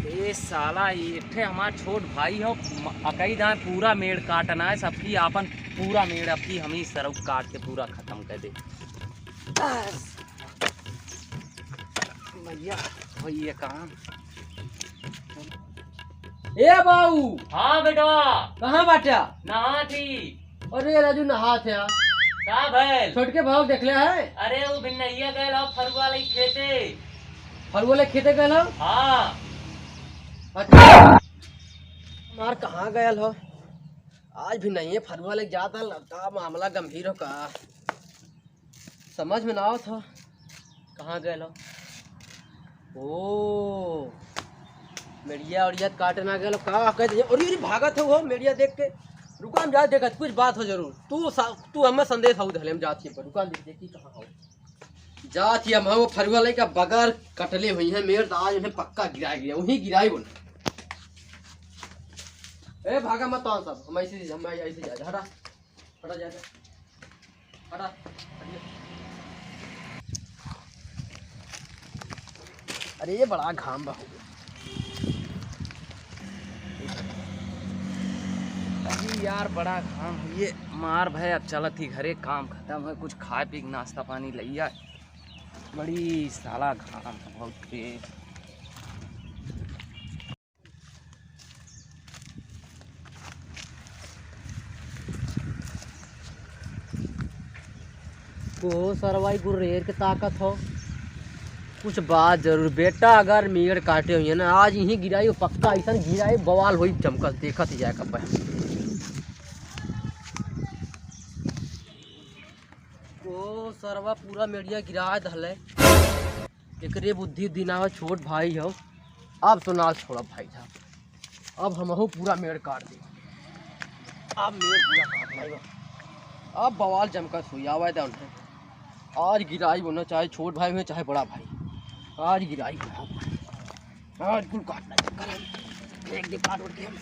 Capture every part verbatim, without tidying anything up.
ए साला, ये ठे हमार छोट भाई हो, म-, अकई दाएँ पूरा मेड़ काटना है सबकी, आपन पूरा मेड़ अबकी हम ही सरऊ काट के पूरा खतम कर दे। बस। भैया, भैया कहाँ? ए बाऊ! हाँ बेटवा। कहाँ बाटा? नहात ही। अरे राजू, नहात है। का भइल? छोटके भाव देख ले है। अरे वो भिन्नैया गइल हो फरुआ लई खेते। फरुआ लई खेते गइल हो? हाँ। अच्छा। हमार कहाँ गइल हो? आज भी नहीं है, फरुआ लई जात है, लगता मामला गंभीर हो का। समझ में ना आवत हो, कहाँ गइल हो? ओ, मेड़िया ओड़िया काटे ना गइल हो, का कहते हैं? अरे, अरे, भागत हो वो मेड़िया देख के। रुका, हम जात देखत, कुछ बात हो जरूर। तू सा-, तू हमें संदेश हो धले, हम जात ही पर। रुका, हम देख, देखी कहाँ हो। जात ही हम हो, फरुआ लइका बगैर कटले हुई है मेड़, तो आज उन्हें पक्का गिराए गया, वहीं गिराए बोले। ए, भागा मत तो सब, हम ऐसे, हम ऐसे जा, हटा। हटा जा, जा। हटा, हटिए। अरे, ये बड़ा घाम बा हो गया। अरे यार, बड़ा घाम है ये। मार भाई, अब चलत ही घरे, काम खतम है, कुछ खाए पी के नाश्ता पानी लइया। बड़ी साला घाम है, बहुत तेज। को सरवाई गुर्रेर के ताकत हो। कुछ बात जरूर बेटा, अगर मेड़ काटे हुई है ना, आज यहीं गिराई हो पक्का, ऐसा गिराई बवाल होई चमकस, देखत ही जाए कब। को सरवा पूरा मेड़िया गिरा धले। एकरे बुद्धि उद्धि ना हो, छोट भाई हो। अब तो ना छोड़ा भाई साहब, अब हमहू पूरा मेड़ काट दे। अब मेड़ पूरा काट लेबा। अब बवाल जमकर सोई आवे दे उन्हें। आज गिराई बोना, चाहे छोट भाई हुए चाहे बड़ा भाई, आज गिराई बोना। आज कुल काटना चक्कर है। फेंक दे काट उठ के हम।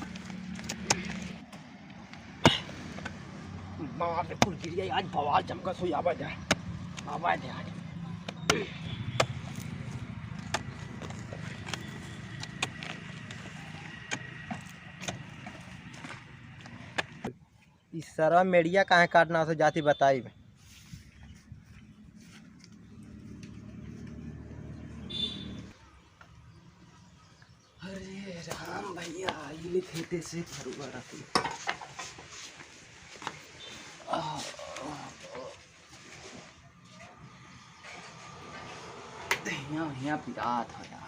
मार दे कुल गिरिया, आज बवाल चमका सोई आवा जा, आवा जा आज। ई सरवा मेड़िया काहे काटना से जाती बताई। अरे राम भैया, आइल खेते से फरुआ रखी। आह, आह, आह। दहिया, दहिया पिरात हो यार।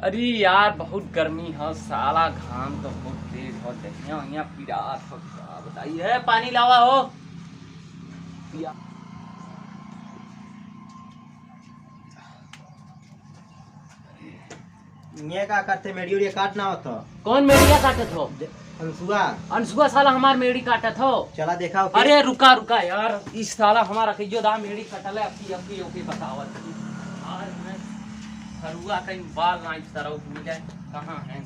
अरे यार, बहुत गर्मी हो साला, घाम तो बहुत तेज हो, दहिया, दहिया पिरात हो, का बताई है, पानी लावा हो। या। ये का करते, मेड़ी उड़िया काट ना होत हो? कौन मेड़िया काटत हो? दे-, अंसुआ। अंसुआ साला हमार मेड़ी काटत हो। चला देखा ओके। अरे रुका, रुका यार, इस साला हमारा कहियो दा मेड़ी कटले, अबकी, अबकी ओके बतावत। आज मैं फरुआ कहीं बाल ना इस तरह मिले, कहाँ है?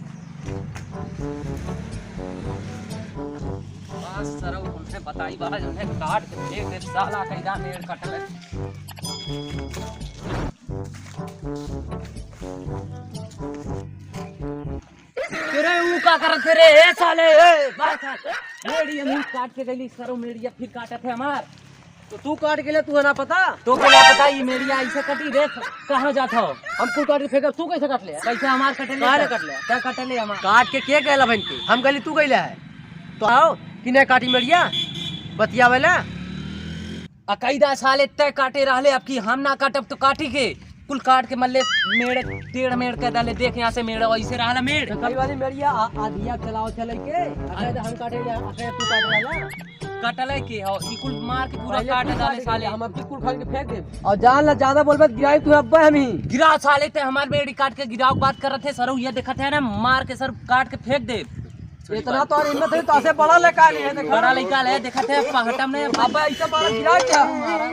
बस सरऊ उन्हें बताई बा, उन्हें काट के फेंक दे, साला कहीं दा मेड़ कटले। तेरे ऊ का करत थे रे, ए साले, ए, बात है। मेड़ी हम काट के गइली, सरऊ मेड़िया फिर काटत है हमार। तो तू काट के ले, तू है ना पता? तो के ना पता, ई मेड़िया ऐसे कटी रे, कहाँ जात हो? हम कुल काट के फेंकब, तू कैसे काट ले? कैसे हमार कटे ले? काहे ले काट ले? क्या कटे ले हमार? काट के के गैला बहन के? हम गइली, तू गइला है? तो आओ, कि नहीं काटी मेड़िया? बतियावेला? अकैदा साले तय काटे रहले, अबकी हम ना काटब तो काटी के, कुल काट के मल्ले मेड़, टेढ़ मेड़ कर डाले। देख यहाँ से मेड़ वैसे रहला मेड़। तो कई वाली मेड़िया आ-, आधिया चलाओ चले के, अकैदा हम काटे जा, अकैदा तू काट रहला। कटले के हो, ई कुल मार के पूरा पहले काट तू डाले काट के साले। हम अबकी कुल खन के फेंक देब। और जान ला ज्यादा बोलबे तो गिराई तू अब्बे हम ही। गिरा साले ते हमार मेड़ी काट के गिराव बात करत है सरऊ, ये देखत है ना मार के सर काट के फेंक देब। इतना तो हिम्मत है, तो ऐसे बड़ा लड़का नहीं है, देखा? बड़ा लड़का ले, देखत है, पहटम ने। अब ऐसे बड़ा गिरा क्या?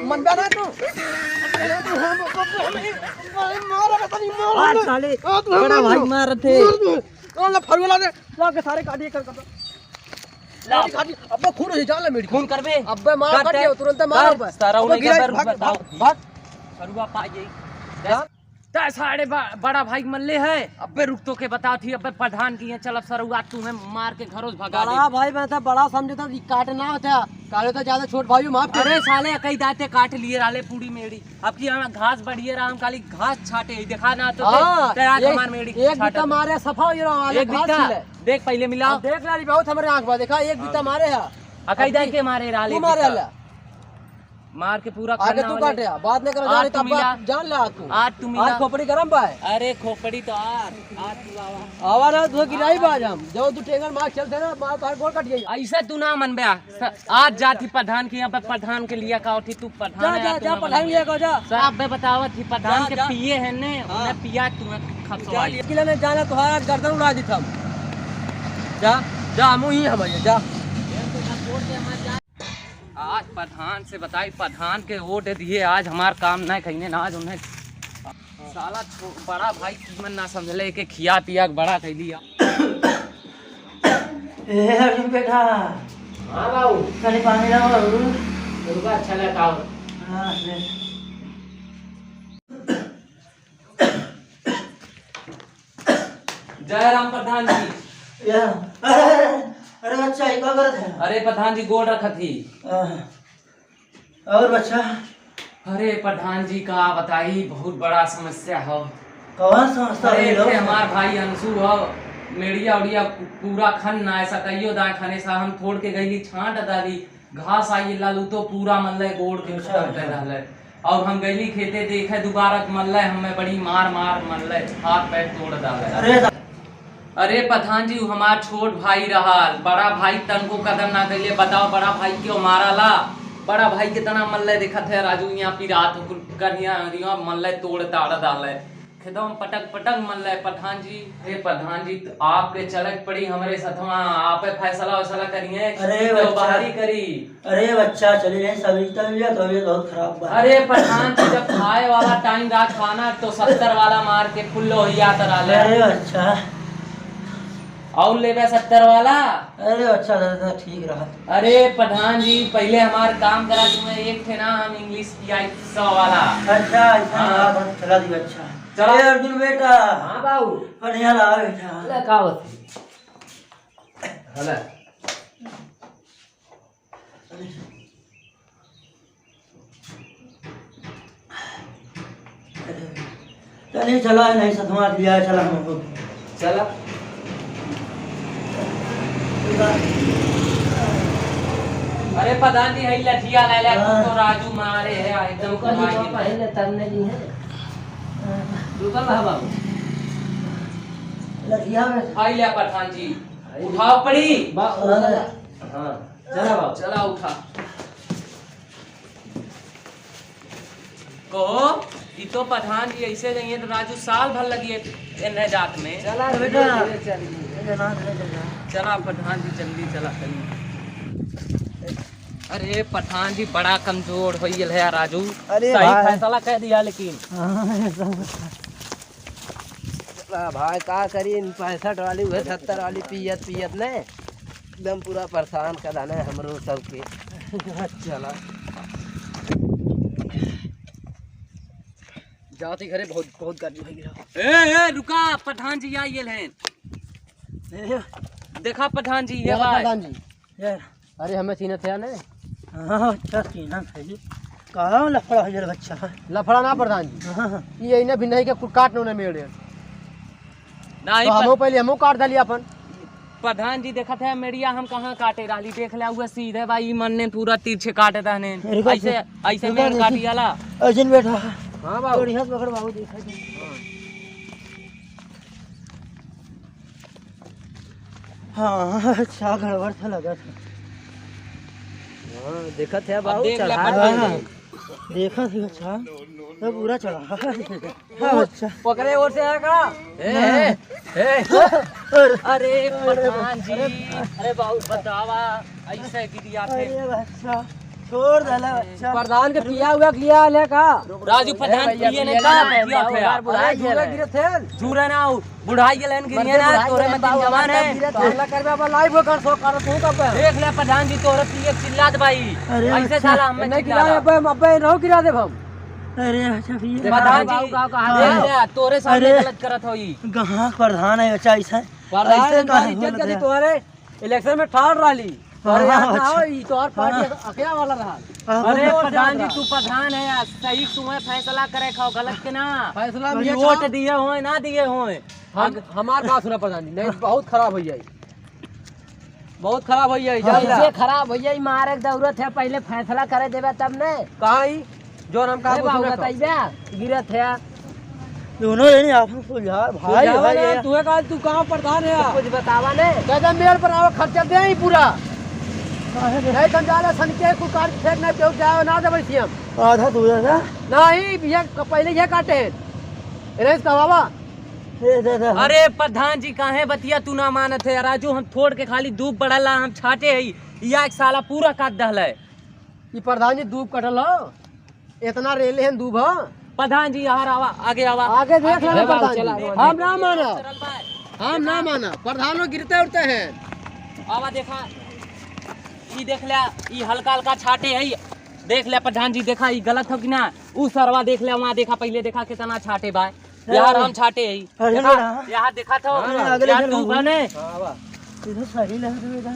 मन बे ना तू। अरे तू हम, हम, हम, हम, मार, अरे तनी मार, मार साले। हाँ, तू हम बड़ा मार भाई दो। मारत है। मार दो। कौन ला फरुआ ला दे? ला के सारे काटिए कर, कर। ला। काटी, काटी। अबे खून हो जाए, जान ले मेरी। खून करबे? अबे मार कर काट दे। दे, तुरंत मार कर। अबे। सारा अबे उन्हें गिरा, के भाग, बताओ। भाग, भाग। फरुआ पा जाई। जा। तै सारे बा-, बड़ा भाई मल्ले है। अबे रुक, तोके बतावत ही, अबे प्रधान की यहाँ चलब सरऊ, आज तुम्हें मार के घरों से भगा दे। बड़ा भाई मैं तो बड़ा समझता, ई काटे ना होता, काटे तो ज्यादा छोट भाई माफ कर। अरे साले, कई दाते काट लिए रहले पूरी मेड़ी। अब की यहाँ घास बढ़िए रहा, हम खाली घास छाटे ही, देखा ना तो हाँ, ते, ते आज एक, हमार मेड़ी एक छाटा बित्ता था। मारे सफा हो रहा, एक घास बित्ता, छीले। देख पहले मिला। हाँ, देख ला रही बहुत हमारे आँख बा, देखा एक बित्ता हाँ। मारे है। आ, कई अब दाते की मारे रहले तू मारे बित्ता। ला। मार के पूरा आगे खन्ना तू होले। काटे, बात नहीं करो, आज जाने तू तब मिला। बात जान ला तू। आज तू मिला। आज खोपड़ी गरम बा है। अरे खोपड़ी तो आज, आज तू आवा। आवा ना, तू गिराई बा आज हम। जो तू टेंगन मार चल दे ना, मार तार गोल कट गई। ऐसे तू ना मन बे। स-, आज जात ही प्रधान के यहाँ पे, प्रधान के लिया का उठी, तू प्रधान जा, है, जा, तू जा, ना प्रधान मन लिया बे। का जा। सब बे बतावत ही, प्रधान जा, के जा। पिए हैं ने, हाँ। उन्हें पिया तू है खसवाई। जा, किला ने जाना तो आज गर्दन उड़ा दी था। जा, जा, हम ही हमारे, जा। आज प्रधान से बताई, प्रधान के वोट दिए, आज हमार काम ना कहीं ना, आज उन्हें साला छो-, बड़ा भाई कीमत ना समझले, के खिया पिया के बड़ा कैली। ए, अर्जुन बेटा। हाँ बाबू। तनी पानी लाओ बाबू। रुका, अच्छा लगा। हाँ, ले। जय राम प्रधान जी। या, अरे, अरे, अरे, बच्चा, ये का करत है? अरे प्रधान जी, गोड़ रखत ही। हाँ। और बच्चा? अरे प्रधान जी, का बताई, बहुत बड़ा समस्या हो। कौन समस्या अरे, हो? एक ठे हमार भाई अंशु हो, मेड़िया उड़िया पूरा खन ना है, सतैयो दाए खने सा, हम तोड़ के गईली छांट डाली, घास आई लालू तो पूरा मल्ले गोड़ के अच्छा, खत्म कर अच्छा। डाले। और हम गईली खेते देखे दोबारा तो मल्ले हमें बड़ी मार मार मल्ले, हाथ पैर तोड़ डाले। अरे दा- अरे प्रधान जी, उ हमार छोट भाई रहल, बड़ा भाई तनको कदर ना कइले। बताओ, बड़ा भाई क्यों मारा ला? बड़ा भाई कितना मल्ले देखत है राजू, यहाँ पिरात हो कुल करिया रिया मल्ले तोड़ ताड़ डाले। खेतवा में पटक पटक मल्ले प्रधान जी। हे प्रधान जी, तो आपके चलक पड़ी हमरे सथवा, आपे फैसला वैसला करिए, अरे तो बच्चा। बाहरी करी। अरे बच्चा, चली नहीं, सब्जी तब्जी, तबीयत बहुत खराब बा। अरे प्रधान जी, जब खाए वाला टाइम रहा खाना, तो सत्तर वाला मार के फुल लोहिया तर आले। अरे बच्चा। और लेबे सत्तर वाला? अरे बच्चा, दादा ठीक रहा। अरे प्रधान जी, पहले हमार काम करा, तुम्हें एक ठे ना हम इंग्लिश पियाई सौ वाला। अच्छा, ऐसा हाँ। बात है, चला दी बच्चा। चला। ए अर्जुन बेटा। हाँ बाबू। बढ़िया रहा बेटा। ले का होती? हला। चलिए, चला, नहीं, सतमा लिया, चला, हम लोग। चला। अरे, प्रधान जी, हई लठिया ले ले, तू हाँ। तो राजू मारे है, एकदम ओकर घुमाई जूता दे। पहन ले, तब नहीं ली है। जूता ला, बाबू। लठिया में। हई ले, प्रधान जी, हई। उठाओ पड़ी। बा-, अरे। हाँ। चला बाबू। चला उठा। कहो, ई तो प्रधान जी ऐसे जाइए तो राजू साल भर लगिए एन्हे जात में। चला धीरे, बेटा। धीरे चलिए। ये ना, धीरे, धीरे। चला प्रधान जी, जल्दी चला, चलिए। अरे प्रधान जी बड़ा कमजोर हो गया है राजू। अरे सही भाई। फैसला कह दिया लेकिन। हाँ, ये सब। ना भाई, का करी, इन पैंसठ वाली, उहे सत्तर वाली पियत, पियत ने एकदम पूरा परेशान कर देने हमरो सबके। चला। जाती घरे बहुत, बहुत गर्मी हो गया। ए, ए, रुका, प्रधान जी आइल हैं। ए। देखा प्रधान जी, ये बोला भाई। प्रधान जी। ए। अरे, हमें चिन्हत है ने? हाँ, अच्छा, चिन्हत है जी। कहाँ लफड़ा हो जाए बच्चा है? लफड़ा ना प्रधान जी। हाँ, हाँ। ये इन्हें भी नहीं के कुछ काट नो नहीं मिल रहे। नहीं, तो पर- हमो पहले हमो काट डाली अपन। प्रधान जी देखत है मेड़िया हम कहाँ काटे रहली, देख ले हुए सीधे भाई मन ने पूरा तिरछे काटे रहने। रुको, ऐसे, रुको, ऐसे रुको, मेड़ रुको। काटी वाला। अर्जुन बैठा। हाँ बाबू। बढ़िया से पकड़ बाबू, देखा जाए। हाँ। हाँ, अच्छा, गड़बड़ सा लगा था। हाँ, देखत है अब बाबू, देख ले चढ़ा पता दे। नहीं। देखत है, अच्छा, तो पूरा चढ़ा। हाँ, अच्छा। पकड़े ओर से है का? ए, ए, ए। अरे, प्रधान जी, अरे बाबू, बतावा, ऐसे गिरिया थे। अरे, अच्छा। छोड़ देला बच्चा। प्रधान के पिया हुआ लिया ले का? राजू प्रधान ए भैया, पिए ने पिए का ना, पिया बाबू, थे यार। बुढ़ा अरे, गेल झूला है। गिरे थे। झूला ना हो, बुढ़ाई गेल है, गिरिए ना, तोरे में दिन जवान है। हल्ला करबे, अब लाइव हो कर सो कर तू कब है? देख ले प्रधान जी, तोरे पिए चिल्लात भाई। अरे ऐसे बच्चा। साला हम नहीं चिल्ला गिरा, रहा। अब, अब रहो गिरा देब हम। अरे अच्छा भैया। देखा प्रधान बाबू जी, का कहा देख है? ले, तोरे सामने अरे। गलत करत हो ई। कहाँ प्रधान है, अच्छा ऐसा है? प्रधान ऐसे हमारी काहे इज्जत बोलत करी है? तोहरे इलेक्शन में ठाड़ रहली। हाँ, तोहरे याद ना अच्छा। हो, ई तोहर पार्टी हाँ। अकेला वाला रहा। हाँ, अरे हाँ। प्रधान जी, तू प्रधान है यार, सही तुम्हें फैसला करे खाओ, गलत के ना। फैसला हम अभी ये वोट खाओ। दिए होए, ना दिए होए। हम, अग- हमार बात सुना प्रधान जी, नहीं, बहुत खराब हो जाई। बहुत खराब होइ जाई, जान जा। कैसे खराब होइ जाई? मारे के जरूरत है, पहिले फैसला करे देबे तब ने। कहाँ ही? जौन हम कहा ए बाबू, सुनत हो। बताइबे, गिरत है। दोनों जनी आपन सुलझा, भाई, सुलझावा भाई ना, है। तू का, तू कहाँ प्रधान है? तो कुछ बतावा ने। कहते मेल पर आवा, खर्चा दे ही पूरा। काहे रे? नहीं समझा ले, सन के कुल काट फेंक नहीं, क्यों जाओ ना देबै सी हम। आधा तू दे दे। नहीं, ये क-, पहिले ये काटे। रेस कवावा। ए, दे, दे। अरे प्रधान जी, काहे बतिया तू ना मानत है? राजू, हम थोड़ के खाली दूब बढ़ला, हम छाटे हई, या एक साला पूरा काट दहले। ई प्रधान जी दूब कटल हो, इतना रेले हैं दूब हो। प्रधान जी, यहाँ आवा, आगे आवा। आगे देख आगे लेना आवा। प्रधान जी। चला, हम ना माना, चल भाई। हम ना माना, प्रधान लोग गिरते उठते हैं। आवा देखा, ई देख ले, ई हल्का हल्का छाटे है, देख ले प्रधान जी, देखा ई गलत हो कि ना? ऊ सरवा देख ले, वहाँ देखा, पहिले देखा कितना छाटे बा। यार, हम छाटे हई। अरे देखा, बेटा। यहाँ देखा तो। हाँ, अगले यार, दिन तू हम बने। हाँ, वाह। ये तो सही लग रहा है बेटा।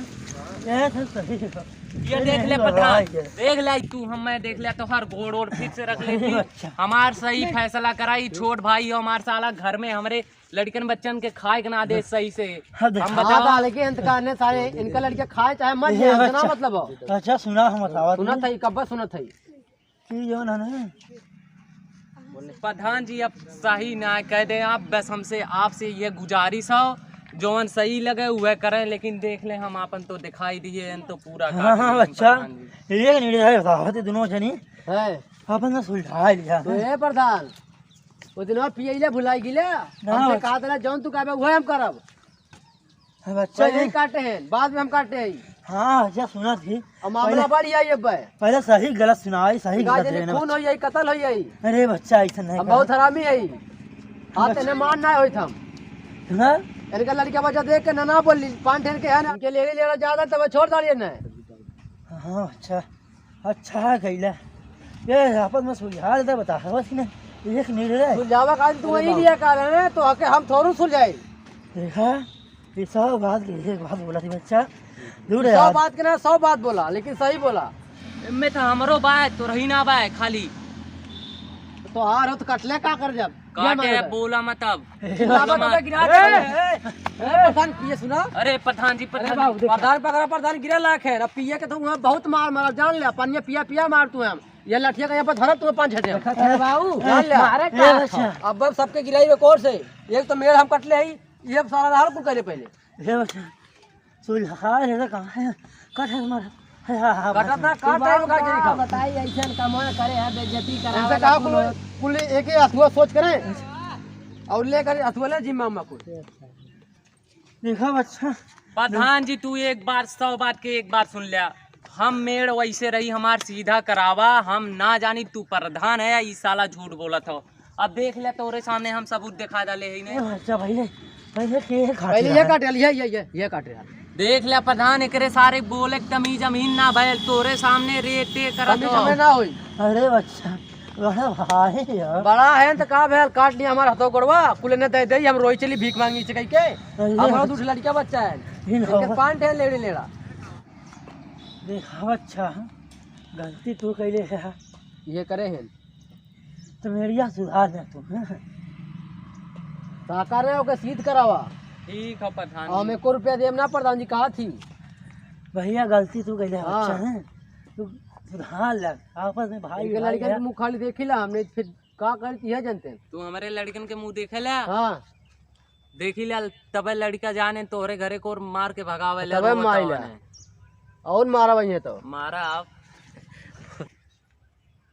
ये तो सही लग रहा है। ये देख ले नहीं, प्रधान। भाई, ये। देख ले तू, हम मैं देख ले तो हर गोड़ ओड़ फिट से रख लेती। अच्छा। हमार सही फैसला कराई, छोट भाई हो हमार, साला घर में हमरे लड़कन बच्चन के खाए के ना दे सही से। हाँ, देख। हम हाँ, बताओ। तो लेकिन अंत का ने सारे इनका लड़के खाए चाहे मत ये जाए, इतना अच्छा। मतलब हो। अच्छा, सुना हम बतावत सुनत हई। है, कब्बा सुनत है। की जौन है ना। प्रधान जी, अब सही ना कह दे आप, बस हमसे, आपसे ये गुजारिश हो, जौन सही लगे वह करें, लेकिन देख ले, हम आपन तो दिखाई दिए हैं, तो पूरा हाँ, काट हाँ, दिए हैं, अच्छा। प्रधान जी। एक मिनट है, बताओ, तो दोनों जनी है। आपन तो सुलझा लिया तो है। ए प्रधान, वो दिन पियैले भुलाई गिले, ना, हमसे अच्छा। कहा था, जौन तू कहबे, वह हम करब। अब अच्छा पहिले ही है। काटे हैं, बाद में हम काटे हैं। हाँ, अच्छा सुना थी। अब मामला पहिले, बढ़ जाई अब। पहिले सही गलत सुनाई, सही गलत गार्जियन रहना खून बच्चा। हो जाई, कत्ल हो जाई। अरे बच्चा, ऐसा नहीं हम कहा। बहुत हरामी है। हाँ, बच्चा। तेने मान ना होई थम। सुना? इनका लड़का बच्चा देख के ना, ना बोली, पान ठेन के है ना, इनके लिए लेना ज्यादा तब छोड़ डालिए ना। हाँ, अच्छा। अच्छा है कैला। ये आपस में सुलझा लेता बता, बस ने एक मिनट रे। सुलझावा का तू अरे वही बाबू। लिया कारण है, तो आके हम थोड़ू सुलझाई। देखा, ये सब बात के एक बात बोला थी बच्चा। दूर है सौ यार। बात के ना, सौ बात बोला, लेकिन सही बोला। इनमें तो हमरो बा है, तो रही ना बा है खाली। तो हार हो तो कटले का कर जब? काटे बोला मत अब। चिल्लावा तो गिरा दे। ए, ए, ए, प्रधान, ये सुना। अरे प्रधान जी, अरे प्रधान बाबू, जी। देखो। प्रधान पकड़ा, प्रधान गिरे लायक है। अब पिए के तो वहाँ बहुत मार मारा, जान ले, पनिया पिया पिया मार तू हम। ये लठिया का यहाँ पर धरब तुम्हें पाँच छः ठे। अरे बाबू, जान ले। मारे ए, का? अच्छा। अब, अब सबके गिराई में कोर से। एक तो मेड़ हम कटले ही, ये सारा हर कुल करे पहले। ए, अच्छा। सुलझा है, तो कहाँ है? कट है हमारा। है, हाँ, हाँ, कटत ना, बस। काट तू है, बाबू का का गिरी का? बताई, ऐसन कमवा करे है, बेइज्जती करावे ऐसे ला कहा कुल कुल, लोग। कुल एक ही हथुआ सोच करे। और लेकर हथुआ ले जिम्मा उम्मा कुल। देखा बच्चा। प्रधान जी, तू एक बार सौ बात के एक बार सुन लिया। हम मेड़ वैसे रही, हमार सीधा करावा, हम ना जानी तू प्रधान है या ई साला झूठ बोलत हो। अब देख ले, तोरे सामने हम सबूत दिखा डाले ही नहीं। अच्छा, पहले, पहले के काट पहले रहा ये है? काट रहा, ये, ये, ये, ये काट रहा है। देख ले प्रधान, एकरे सारे बोले के तमीज अमीन ना भयल, तोरे सामने रेटे करत तमीज हो। हमें ना होई। अरे बच्चा, बड़ा भाई यार। बड़ा है तो का भयल, काट लिया हमारा हथो गोड़वा, कुल ने दे दे, हम रोई चली भीख मांगी से कह के। अरे हमारा बच्चा। दूठ लड़का बच्चा है। इन इनके होगा। पान ठे लेड़ी लेड़ा। देखा बच्चा, गलती तू कैले है। ये करे हैं। तो मेरिया सुधार दे तू, हैं? का करे ओके सीध करावा। ठीक है प्रधान और हम जी। एको रुपया देम ना प्रधान जी, कहा थी। भैया गलती तू कैले हाँ। बच्चा है, तू सुधार ले, आपस में भाई इनके भाई लड़कन है। के मुंह खाली देखी ला हमने, फिर का करती है जानते हैं। तू हमारे लड़कन के मुंह देखे ला। हाँ। देखी ला, तबे लड़का जाने तोहरे घरे को मार के भगावे ले, तबे रोवत माइला। आवे ने। और मारा वही है तो। मारा आप।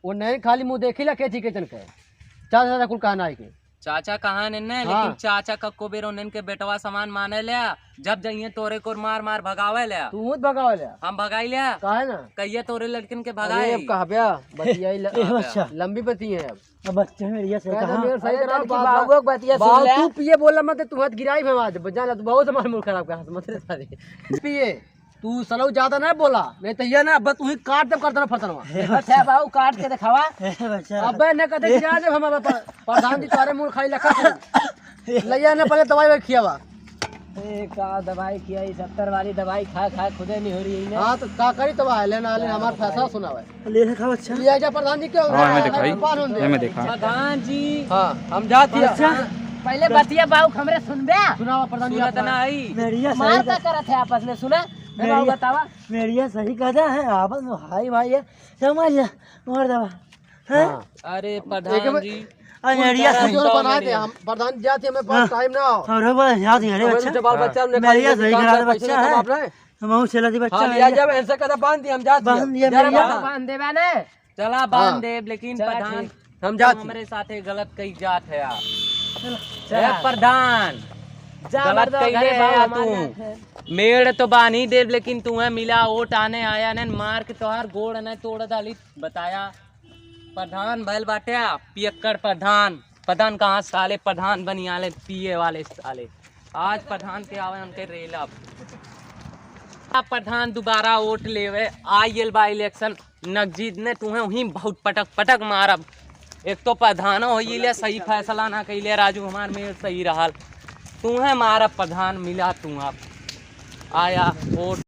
वो नहीं खाली मुंह देखी ला, के चीज के चल के। चाचा, चाचा कुल कहना है के। चाचा कहा ने, ने, हाँ। लेकिन चाचा कक्को बेर उन्हन के बेटवा समान माने ले, जब जाइए तोरे को मार मार भगावे ले। तू मत भगावे ले। हम भगाई ले। काहे ना? कहिए तोरे लड़कन के अरे भगाए। अब कहा बे, बतियाई ल-, ए, अच्छा। लंबी बती है अब। अब बच्चे में रिया से कहना कहा। मेरे सही अरे करा, जब की बात, बाबू के बतिया सुन बाबू ले। तू पिए बोला मत, तू हाथ गिराई में आज, जान ले, तू बहुत हमारे मूड खराब कर, हाथ मत रे सारे। पिए। तू सलऊ ज्यादा ना बोला, नहीं तो ये ना, अब तू ही काट देब करदना फरदनवा। अच्छा बाबू, काट के देखावा। ए बच्चा। अबे न कदे गिरा देब हम, अब प-, प्रधान जी तोरे मुंह खाई लखा। लइया ने पहले दवाई ववाई खियावा। ए, का दवाई खियाई? सत्तर वाली दवाई खा खा खुदे निहुरी है ना। हाँ, तो का करी तब आए, लेना, लेना, हमार फैसला सुनावे। ले रखा बच्चा। लिया जा प्रधान जी के, हाँ, हमें दिखाई, बाहर होने दे। हमें देखा। प्रधान जी। हाँ, हम जाती है। अच्छा। पहले बतिया बाबू हमरे सुनबे। सुनावा प्रधान जी सुनत आपका। ना आई। मेरिया मार सही का करत है आपस में, सुना? ए बाबू मेरिया, बतावा। मेरिया सही कहता है, आपस में भाई भाई है, समझ जा, मार दवा। हैं? हाँ। अरे एक प्रधान में जी, अरे कुल मेरिया तरह सही। जोर तो बनाए थे मेरिया। हम, प्रधान जी जाती हमें पास हाँ। टाइम ना हो। अरे बा, याद नहीं, अरे हमें बच्चा। जब बाल बच्चा हमने मेरिया खाली सही काम करा कर दे, पैसे बच्चा नहीं है। कमा आप रहे। हम चला दी बच्चा बांध है। लिया जाओ, ऐसे कदा बांध दी, हम जात बांध दिया। दिया, जरा मेरिया। बांध। बांध देबा ने। चला बांध हाँ। देब, लेकिन चला प्रधान, ठीक। हम जात तू ही। हमरे साथे गलत कई जात है यार। चला। ए प्रधान, जा गलत मर्दवा, कई घरे ले जाओ, है हमारे तू। यहाँ है। मेड़ तो बांध ही देब, लेकिन तू है मिला ओट आने आया ने मार के तोहार गोड़ ने तोड़ डाली। बताया, प्रधान भइल बाटे, पियक्कड़ प्रधान। पता न कहाँ साले प्रधान बनी आले, पिए वाले साले। आज प्रधान के आवे, उनके रेलब। अब प्रधान दोबारा वोट लेवे आइल बा इलेक्शन, नगजीत ने तुहें वहीं बहुत पटक पटक मारब। एक तो प्रधानो हो ले सही फैसला ना कैले राजू, हमार मेल सही रहल, तुहें मारब प्रधान मिला तू अब आया वोट।